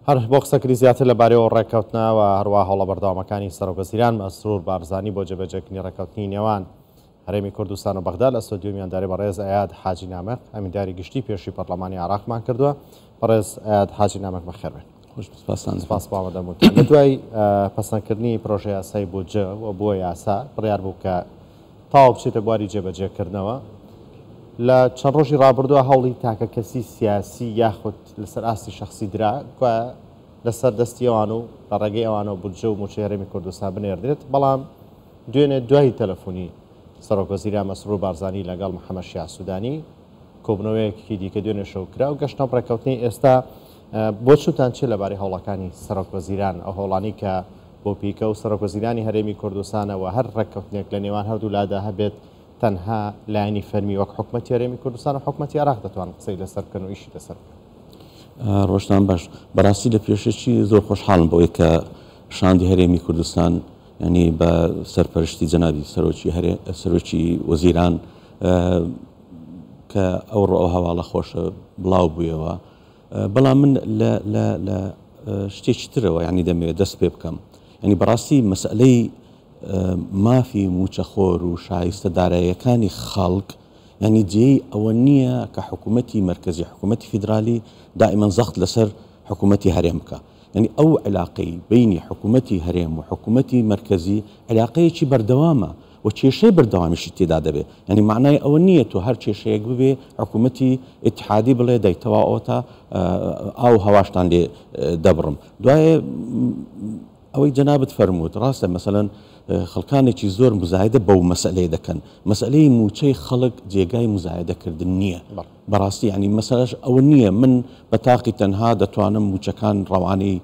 هەر بۆ قسەکردنی زیاتر لەبارەیەوە ڕێککەوتنە و هەروەها هەوڵە بەردەوامەکانی سەرۆکوەزیران مەسرور بارزانی بۆ جێبەجێکردنی ڕێککەوتنی نێوان هەرێمی کوردستان و بەغدا لە ئەستۆ میوانداری بەڕێز ئەیاد حاجی نامق ئەمینداری گشتی پێشووی پەرلەمانی عێراقمان کردووە. بەڕێز ئەیاد حاجی نامق بەخێربێن. سپاس بۆ ئامادەبوونتان. لە دوای پەسەندکردنی پرۆژە یاسای بودجە و بووە یاسا، بڕیار بوو کە تەواو بچێتە بواری جێبەجێکردنەوە. لە چەند ڕۆژی ڕابردووە هەوڵی تاکەکەسی سیاسی یاخود لەسەر ئاستی شەخسی درا، گوایە لەسەر دەستی ئەوان و لە ڕێگەی ئەوانەوە بودجە و مووچەی هەرێمی کوردستان بنێردرێت، بەڵام دوێنێ دوای تەلەفۆنی سەرۆکوەزیران مەسرور بارزانی لەگەڵ محەمەد شیاع سودانی کۆبوونەوەیەکی دیکە دوێنێ شەو کرا و گەشتنە ئەم ڕێککەوتنەی ئێستا. بۆچوونتان چییە لەبارەی هەوڵەکانی سەرۆکوەزیران، ئەو هەوڵانەی کە بۆ پیکە و سەرۆکوەزیرانی هەرێمی کوردستانە و هەر ڕێککەوتنێک لە نێوان هەردوو لادا هەبێت تەنها لایەنی فەرمی وەک حکومەتی هەرێمی کوردستان و حکومەتی عێراق دەتوانن قسەی لەسەر بکەن و ئیشی لەسەر بکەن؟ ڕۆژتان باش. بەڕاستی لە پێشەکی زۆر خۆشحاڵم بەوەی کە شاندی هەرێمی کوردستان یانی بە سەرپەرشتی جەنابی سەرۆکی هەرێ سەرۆکی وەزیران کە ئەوڕۆ ئەو هەواڵە خۆشە بڵاو بوویەوە بەڵام من لە لە لە شتێکی ترەوە یانی دەمەوێت دەست پێ بکەم یانی بەڕاستی مەسئلەی مافی مووچەخۆر و شایستە داراییەکانی خەڵک یانی جێی ئەوە نییە کە حکوومەتی مەرکەزی حکوومەتی فیدرالی دائیمەن زەخت لەسەر حکوومەتی هەرێم بکا یانی ئەو عیلاقەی بەینی حکوومەتی هەرێم و حکوومەتی مەرکەزی عیلاقەیەکی بەردەوامە و کێشەی بەردەوامیشی تێدا دەبێ یانی مەعنای ئەوە نییە تۆ هەر کێشەیەک ببێ حکوومەتی ئیتحادی بڵێ دەی تەواو ئەوەتا ئاو هەواشتان لێ دەبڕم دوایێ ئەوەی جەنابت فەرمووت ڕاستە مەسەلەن خەڵکانێکی زۆر مزایدە بەو مەسەلەیە دەکەن مەسەلەی مووچەی خەڵک جێگای مزایدە کردن نییە بەڕاستی یانی مەسەلەش ئەوە نییە من بە تاقی تەنها دەتوانم مووچەکان ڕەوانەی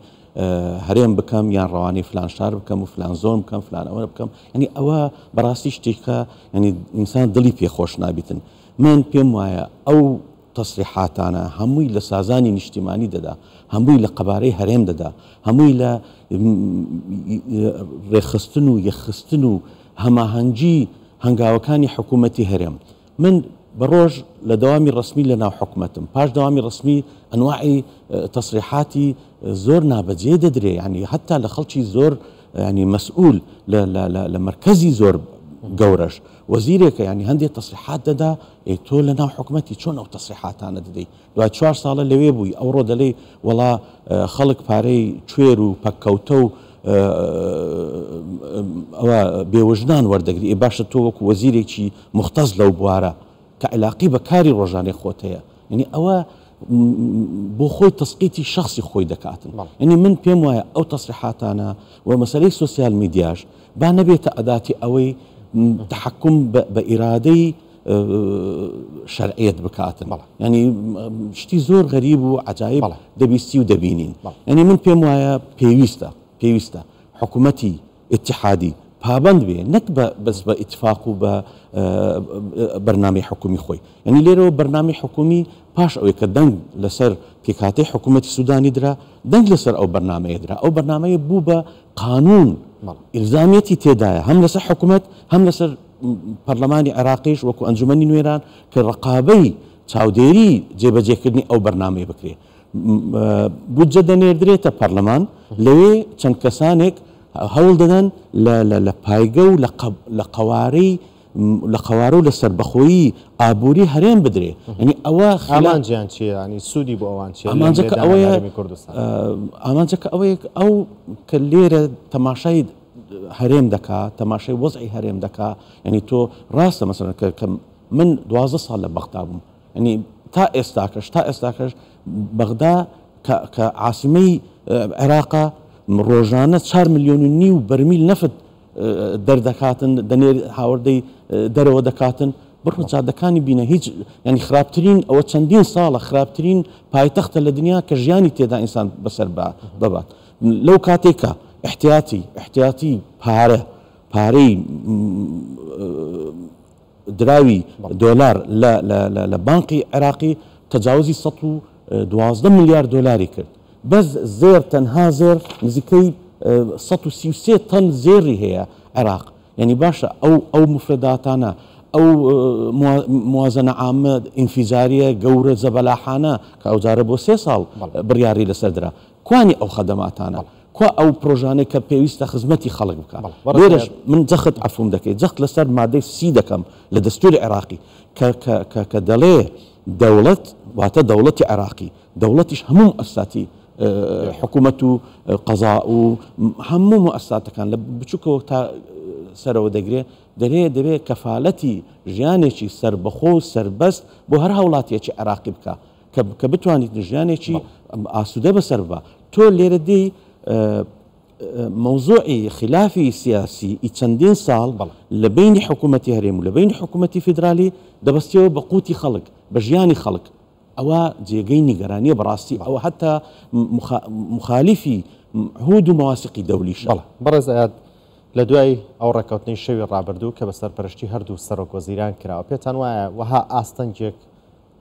هەرێم بکەم یان ڕەوانەی فلان شار بکەم و فلان زۆن بکەم فلان ئەوە بکەم یعنی ئەوە بەڕاستی شتێکە یعنی ئینسان دڵی پێخۆش نابیتن من پێم وایە ئەو تەسریحاتانە هەمووی لە سازانی نیشتیمانی دەدا، هەمووی لە قەبارەی هەرێم دەدا، هەمووی لە ڕێکخستن و یەکخستن و هەماهەنگی هەنگاوەکانی حکوومەتی هەرێم. من بە ڕۆژ لە دەوامی ڕەسمی لە ناو حکومەتم، پاش دەوامی ڕەسمی ئەنواعی تەسریحاتی زۆر نابەجێ دەدرێ، یانی هەتا لە خەڵکی زۆر یانی مەسئول لە لە لە مەرکەزی زۆر گەورەش. وەزیرێکە یانی هەندێ تەسریحات دەدا، ئێ تۆ لە ناو حکومەتی چۆن ئەو تەسریحاتانە دەدەی؟ دوای چوار ساڵە لەوێ بووی ئەوڕۆ دەلێی وەڵا خەڵک پارەی کوێر و پەککەوتە و ئەوە بێوەژنان وەردەگری، ئێ باشە تۆ وەکو وەزیرێکی موختەس لەو بوارە کە عیلاقەی بە کاری ڕۆژانەی خۆت هەیە یانی ئەوە بۆ خۆی تەسقیتی شەخسی خۆی دەکاتن یانی من پێم وایە ئەو تەسریحاتانە و مەسەلەی سۆسیال میدیاش با نەبێتە ئەداتی ئەوەی تەحەکوم بە ئیرادەی شەرعیەت بکاتن یانی شتی زۆر غەریب و عەجایب دەبیستی و دەبینین یانی من پێم وایە پێویستە پێویستە حکوومەتی ئیتیحادی پابەند بێ نەک بە بەس بە ئیتفاق و بە بەرنامەی حکومی خۆی یعنی لێرەوە بەرنامەی حکومی پاش ئەوەی کە دەنگ لەسەر پێکهاتەی حکوومەتی سوودانی درا دەنگ لەسەر ئەو بەرنامەیە درا ئەو بەرنامەیە بوو بە قانون ئیلزامیەتی تێدایە هەم لەسەر حکوومەت هەم لەسەر پەرلەمانی عێراقیش وەکو ئەنجومەنی نوێران کە ڕقابەی چاودێری جێبەجێکردنی ئەو بەرنامەیە بکرێ بودجە دەنێردرێتە پەرلەمان لەوێ چەند کەسانێک هەوڵ دەدەن لە پایگە و لە قەوارەی لە قەوارە و لە سەربەخۆیی ئابووری هەرێم بدرێ یعنی ئەوە ئامانجیان چییە ینی سوودی بۆ ئەوان چییە ئامانجەکە ئەوەیە ئامانجەکە ئەوەیە ئەو کە لێرە تەماشای هەرێم دەکا تەماشای وەزعی هەرێم دەکا یعنی تۆ ڕاستە مەسەلەن کە من 12 ساڵ لە بەغدا بووم یعنی تا ئێستاکەش تا ئێستاکەش بەغدا کە کە عاسمەی عێراقە ڕۆژانە 4 ملیۆن و نیو بەرمیل نەفت دەردەکاتن دەنێر هاوردەی دەرەوە دەکاتن بڕۆ جادەکانی بینە هیچ ینی خراپترین ئەوە چەندین ساڵە خراپترین پایتەختە لە دنیا کە ژیانی تێدا ئینسان بەسەر ببات لەو کاتێکە احتیاتی احتیاتی پارە پارەی دراوی دۆلار لە لە لە لە بانقی عێراقی تەجاوزی 112 ملیار دۆلاری کرد بەس زێر تەنها زێر نزیکەی 133 تەن زێڕی هەیە عێراق یعنی باشە ئەو ئەو مفرەداتانە ئەو موازنە عامە ئینفیجاریە گەورە زەبەلاحانە کە ئەوجارە بۆ سێ ساڵ بڕیاری لەسەر درا، کوانی ئەو خەدەماتانە؟ کوا ئەو پرۆژانەی کە پێویستە خزمەتی خەڵک بکا؟ لێرەش من جەخت، عەفوم دەکەی، جەخت لەسەر مادەی سی دەکەم لە دەستوری عێراقی کە کە کە کە دەڵێ دەوڵەت واتە دەوڵەتی عێراقی، دەوڵەتیش هەموو موئەسساتی حکوومەت و قەزا و هەموو موئەسساتەکان لە بچووکەوە تا سەرەوە دەگرێ، دەرێ دەبێ کەفالەتی ژیانێکی سەربەخۆ و سەربەست بۆ هەر هاوڵاتیەکی عێراقی بکا کە کە بتوانیت ژیانێکی ئاسوودە بەسەر ببا. تۆ لێرە دێی مەوزوعی خلافی سیاسی ی چەندین ساڵ لە بەینی حکوومەتی هەرێم و لە بەینی حکوومەتی فیدرالی دەبەستیەوە بە قوتی خەڵک، بە ژیانی خەڵک. ئەوە جێگەی نیگەرانیە بەڕاستی ئەوە هەتا مخالیفی عهود و مەواسیقی دەولیشە. بەڵێ بەڕێز ئەیاد لە دوای ئەو ڕێککەوتنەی شەوی ڕابردوو کە بە سەرپەرشتی هەردوو سەرۆک وەزیران کراوە پێتان وایە وەها ئاستەنگێک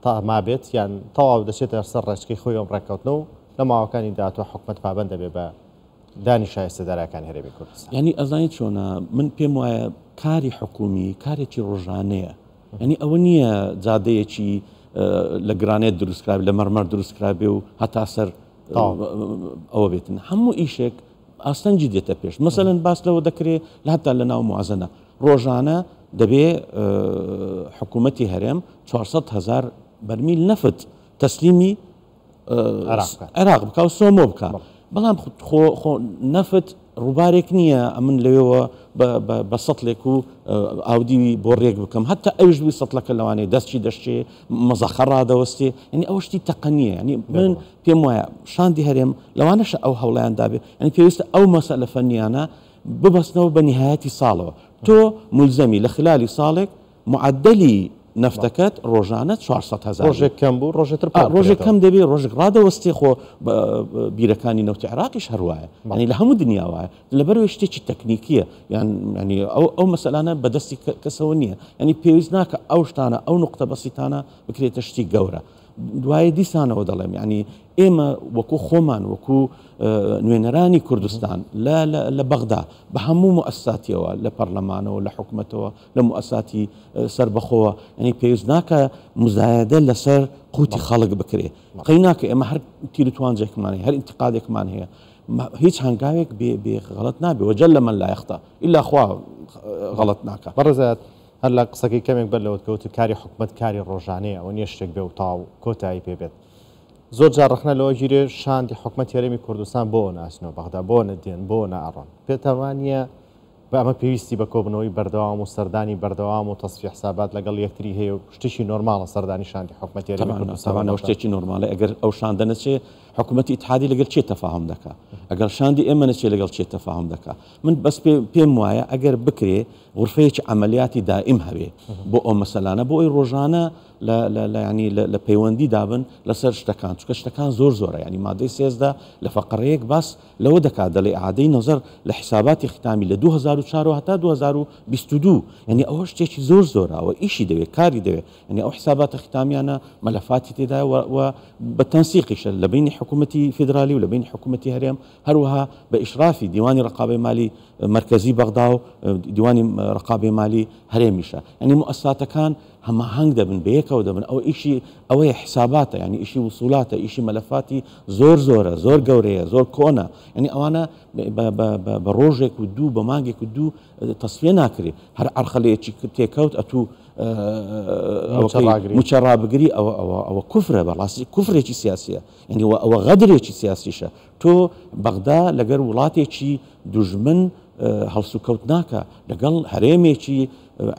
تا مابێت یان تەواو دەچێتە سەر ڕێچکەی خۆی ئەم ڕێککەوتنە و لە ماوەکانی داهاتوو حکومەت پابەند دەبێت بە دانی شایستە دارایەکانی هەرێمی کوردستان؟ یانی ئەزانی چۆنە من پێم وایە کاری حکومی کارێکی ڕۆژانەیە یانی ئەوە نییە جادەیەکی لە گرانێت دروست کرابێ لە مەرمەر دروست کرابێ و هەتا سەر ئەوە بێتن هەموو ئیشێک ئاستەنگی دێتە پێش مەسەلەن باس لەوە دەکرێ لە هەتا لە ناو موازنە ڕۆژانە دەبێ حکوومەتی هەرێم 400 هزار بەرمیل نەفت تەسلیمی عێراق بکا و سۆمۆ بکا بەڵام خۆ خۆ نەفت ڕووبارێک نییە ئەمن لەوێوە بە سەتلێک و ئاودیوی بۆ ڕێک بکەم هەتا ئەوش بووی سەتلەکە لەوانەیە دەستچی دەشتێ مەزەخە ڕادەوەستێ یعنی ئەوە شتی تەقەنیە یعنی من پێم وایە شاندی هەرێم لەوانەشە ئەو هەوڵیان دابێ یعنی پێویستە ئەو مەسەلە فەنیانە ببەستنەوە بە نهایەتی ساڵەوە تۆ ملزەمی لە خلالی ساڵێک معەدەلی نەفتەکەت ڕۆژانە 400 هەزار ڕۆژێک کەم بوو ڕۆژێ تر پڕ ڕۆژێک کەم دەبێ ڕۆژێک ڕادەوەستێ خۆ بیرەکانی نەوتی عێراقیش هەر وایە یانی لە هەموو دنیا وایە لەبەرەوەی شتێکی تەکنیکیە یان ینی ئەو ئەو مەسەلانە بەدەستی کەسەوە نییە ینی پێویست ناکە ئەو شتانە ئەو نقطە بەسیتانە بکرێتە شتی گەورە دوایی دیسانەوە دەڵێم ینی ئێمە وەکو خۆمان وەکو نوێنەرانی کوردستان لە بەغدا بە هەموو موئەسساتیەوە لە پەرلەمانەوە لە حکومەتەوە لە موئەساتی سەربەخۆوە یانی پێویست ناکە مزایەدە لەسەر قوتی خەڵک بکرێ قەی ناکە ئێمە هەر تیر و توانجێکمان هەیە هەر ئینتقادێکمان هەیە هیچ هەنگاوێک بێ بێ غەڵەت نابێ وجل من لا یخطا ئیلا خوا غەڵەت ناکا. بەڕێزات هەر لە قسەکەی کەمێک بەر لەوەت کەوت کاری حکومەت کاری ڕۆژانەیە ئەوە نییە شتێک بێ و تەواو کۆتایی پێ بێت زۆر جار ڕەخنە لەوە گیرێ شاندی حکومەتی هەرێمی کوردستان بۆ ناچنەوە بەغدا بۆ نەدێن بۆ ناڕۆن پێتان وانییە بە ئەمە پێویستی بە کۆبوونەوەی بەردەوام و سەردانی بەردەوام و تەسفیە حسابات لەگەڵ یەکتری هەیە و شتێکی نۆرماڵە سەردانی شاندی حکومەتی هەرێمی کوردستان تەبعەن ئەوە شتێکی نۆرماڵە ئەگەر ئەو شاندە نەچێ حکومەتی ئیتحادی لەگەڵ کێ تەفاهوم دەکا ئەگەر شاندی ئێمە نەچێ لەگەڵ کێ تەفاهوم دەکا من بەس پێم وایە ئەگەر بکرێ غورفەیەکی عەمەلیاتی دائیم هەبێ بۆ ئەو مەسەلانە بۆ ئەوی ڕۆژانە لە لە لە یانی لە پەیوەندی دابن لەسەر شتەکان چونکە شتەکان زۆر زۆرە یانی مادەی 13 لە فەقەرەیەک باس لەوە دەکات دەڵێ ئیعادەی نەزەر لە حیساباتی ختامی لە 2004 ەوە هەتا 2022 یانی ئەوە شتێکی زۆر زۆرە ئەوە ئیشی دەوێت کاری دەوێت یانی ئەو حیساباتە ختامیانە مەلەفاتی تێدایە و و بە تەنسیقیشە لە بەینی حکوومەتی فیدرالی و لە بەینی حکوومەتی هەرێم هەروەها بە ئیشرافی دیوانی ڕقابەی مالی مەرکەزی بەغدا و دیوانی ڕقابەی مالی هەرێمیشە یانی موئەسساتەکان هەماهەنگ دەبن بەیەکەوە دەبن ئەوە ئیشی ئەوەیە حساباتە یانی ئیشی وسولاتە ئیشی مەلەفاتی زۆر زۆرە زۆر گەورەیە زۆر کۆنە یانی ئەوانە بە ڕۆژێک و دوو بە مانگێک و دوو تەسفیە ناکرێ هەر عەرخەلەیەکی تێکەوت ئەتوو موچە ڕابگری ئەوە ئەوە ئەوە کوفرە بەڕاستی کوفرێکی سیاسیە یعنی ئەوە غەدرێکی سیاسیشە تۆ بەغدا لەگەر وڵاتێکی دوژمن هەڵسوکەوت ناکا، لەگەڵ هەرێمێکی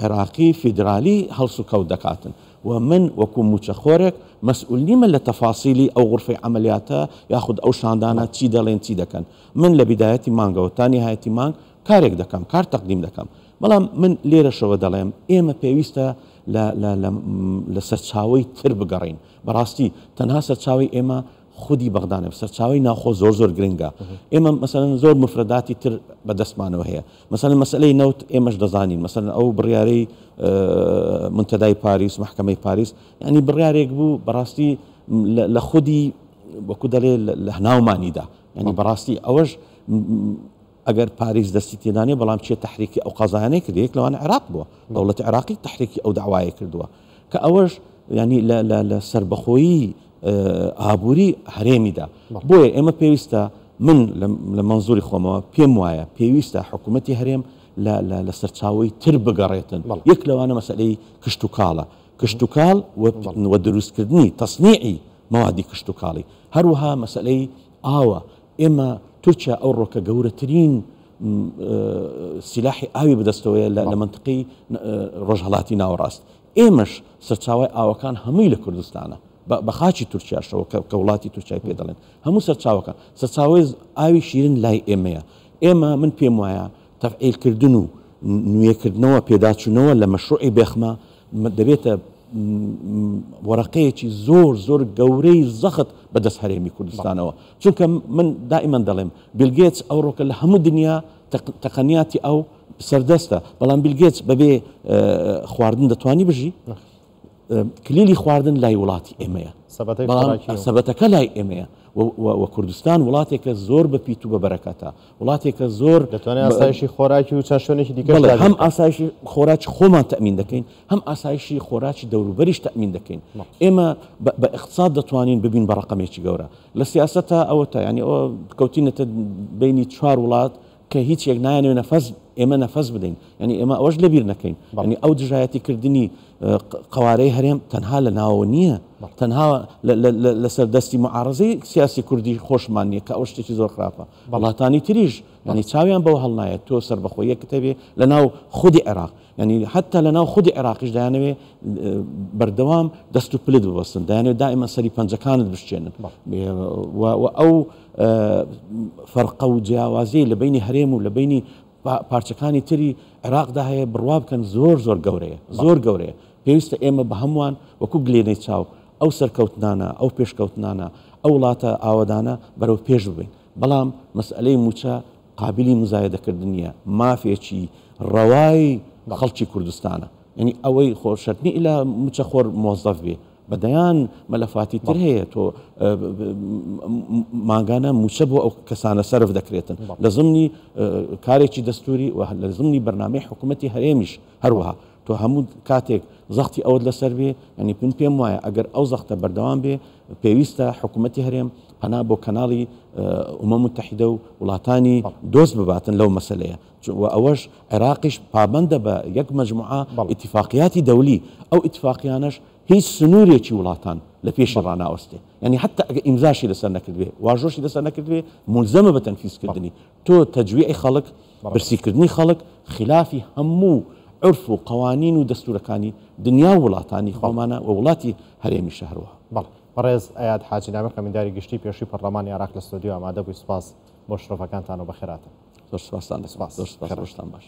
عێراقی فیدرالی هەڵسوکەوت دەکاتن و من وەکو موچەخۆرێک مەسئول نیمە لە تەفاسیلی ئەو غورفەی عەمەلیاتە یاخود ئەو شاندانە چی دەڵێن چی دەکەن من لە بیدایەتی مانگەوە تا نیهایەتی مانگ کارێک دەکەم کار تەقدیم دەکەم بەڵام من لێرەشەوە دەڵێم ئێمە پێویستە لە لە لە لە سەرچاوەی تر بگەڕێین بەڕاستی تەنها سەرچاوەی ئێمە خودی بەغدا نەبێت سەرچاوەی ناوخۆ زۆر زۆر گرنگە ئێمە مەسەلەن زۆر مفرەداتی تر بەدەستمانەوە هەیە مەسەلەن مەسەلەی نەوت ئێمەش دەزانین مەسەلەن ئەو بڕیارەی منتەدای پاریس محکمەی پاریس یعنی بڕیارێک بوو بەڕاستی لە خودی وەکو دەڵێ لە هەناومانیدا یعنی بەڕاستی ئەوەش ئەگەر پاریس دەستی تێدا نیە بەڵام کێ تەحریکی ئەو قەزایانەی کردوە یەک لەوانە عێراق بووە دەوڵەتی عێراقی تەحریکی ئەو دەعوایەی کردووە کە ئەوەش یانی لە لە لە سەربەخۆیی ئابووری هەرێمیدا بۆیە ئێمە پێویستە من لە مەنزوری خۆمەوە پێم وایە پێویستە حکوومەتی هەرێم لە لە لە سەرچاوەی تر بگەڕێتن یەک لەوانە مەسەلەی کشتوکاڵە کشتوکاڵ و دروستکردنی تەسنیعی مەوادی کشتوکاڵی هەروەها مەسەلەی ئاوە ئێمە تورکیا ئەوڕۆکە گەورەترین سیلاحی ئاوی بەدەستەوەیە لە مەنتقەی ڕۆژهەڵاتی ناوەڕاست ئێمەش سەرچاوی ئاوەکان هەمووی لە کوردستانە بە خاچی تورکیاشەوە کە وڵاتی تورکای پێ دەڵێن هەموو سەرچاوەکان سەرچاوی ئاوی شیرن لای ئێمەیە ئێمە من پێم وایە تەفعیلکردن و نوێکردنەوە پێداچوونەوە لە مەشروعی بێخمە دەبێتە وەرەقەیەکی زۆر زۆر گەورەی زەخت بەدەست هەرێمی کوردستانەوە چونکە من دائیمەن دەڵێم بیل گێتس ئەوڕۆکە لە هەموو دنیا تەقەنیاتی ئەو سەردەستە بەڵام بیل گێتس بەبێ خواردن دەتوانی بژی کلیلی خواردن لای وڵاتی ئێمەیە سەبەتەکە لای ئێمەیە و کوردستان وڵاتێکە زۆر بە پیت و بە بەرەکەتە وڵاتێکە زۆر دەتوانێت ئاسایشی خۆراکی و چەند شوێنێکی دیکە هەم ئاسایشی خۆراکی خۆمان تەمین دەکەین هەم ئاسایشی خۆراکی دەوروبەریش تەمین دەکەین ئێمە بە اقتصاد دەتوانین ببین بە ڕقمێکی گەورە لە سیاسەتە ئەوەتا یانی ئەوە کەوتینەتە بینی چوار وڵات کە هیچ یەک نایانەوێ نەفەس ئێمە نەفەس بدەین یعنی ئێمە ئەوەش لەبیر نەکەین یعنی ئەو دژایەتی کردنی قوارەی هەرێم تەنها لە ناوەوە نییە تەنها لەسەر دەستی معارزەی سیاسی کوردی خۆشمان نییە کە ئەو شتێکی زۆر خراپە وڵاتانی تریش یعنی چاویان بەوە هەڵنایەت تۆ سەربەخۆیەکت هەبێ لە ناو خودی عێراق یعنی حتا لە ناو خودی عێراقیش دەیانەوێ بەردەوام دەست و پلت ببەستن دەیانەوێ دائیمە سەری پەنجەکانت بشکێنن و ئەو فەرقە و جیاوازی لە بینی هەرێم و لە بینی پارچەکانی تری عێراقدا هەیە بڕوا بکەن زۆر زۆر گەورەیە زۆر گەورەیە پێویستە ئێمە بە هەمووان وەکو گلێنەی چاو ئەو سەرکەوتنانە ئەو پێشکەوتنانە ئەو وڵاتە ئاوەدانە بەرەو پێش ببین بەڵام مەسئلەی موچە قابیلی موزایەدەکردن نییە، مافێکی ڕەوای خەڵکی کوردستانە. یانی ئەوەی خۆ شەرت نییە ئیلا مووچەخۆر مۆزەف بێ، بە دەیان مەلەفاتی تر هەیە تۆ مانگانە مووچە بۆ ئەو کەسانە سەرف دەکرێتن لە زمنی کارێکی دەستوری و لە زمنی بەرنامەی حکوومەتی هەرێمیش هەروەها تۆ هەموو کاتێک زەختی ئەوەت لەسەر بێ یانی من پێم وایە ئەگەر ئەو زەختە بەردەوام بێ پێویستە حکوومەتی هەرێم پەنا بۆ کەناڵی ئومە متحیدە و وڵاتانی دۆست بباتن لەو مەسەلەیە و ئەوەش عێراقیش پابەندە بە یەک مەجموعە ئیتیفاقیاتی دەولی ئەو ئیتیفاقیانەش هیچ سنوورێکی وڵاتان لە پێشی ڕاناوەستێ یانی حتا ئەگە ئیمزاشی لەسەر نەکردبێ واژۆشی لەسەر نەکردبێ مولزەمە بە تەنفیزکردنی تۆ تەجویعی خەڵک، برسیکردنی خەڵک خیلافی هەموو عورف و قەوانین و دەستوورەکانی دنیا و وڵاتانی خۆمانە و وڵاتی هەرێمیشە هەروەها. بەڵێ. بەڕێز ئەیاد حاجی نامیق ئەمینداری گشتیی پێشووی پەڕڵەمانی عێراق لە ستۆدیۆ ئامادە بووی سوپاس بۆ شرۆڤەکانتان و بەخێرهاتن. زۆر سوپاستان دەکەم. سوپاس. زۆر سوپاس. ڕۆژتان باش.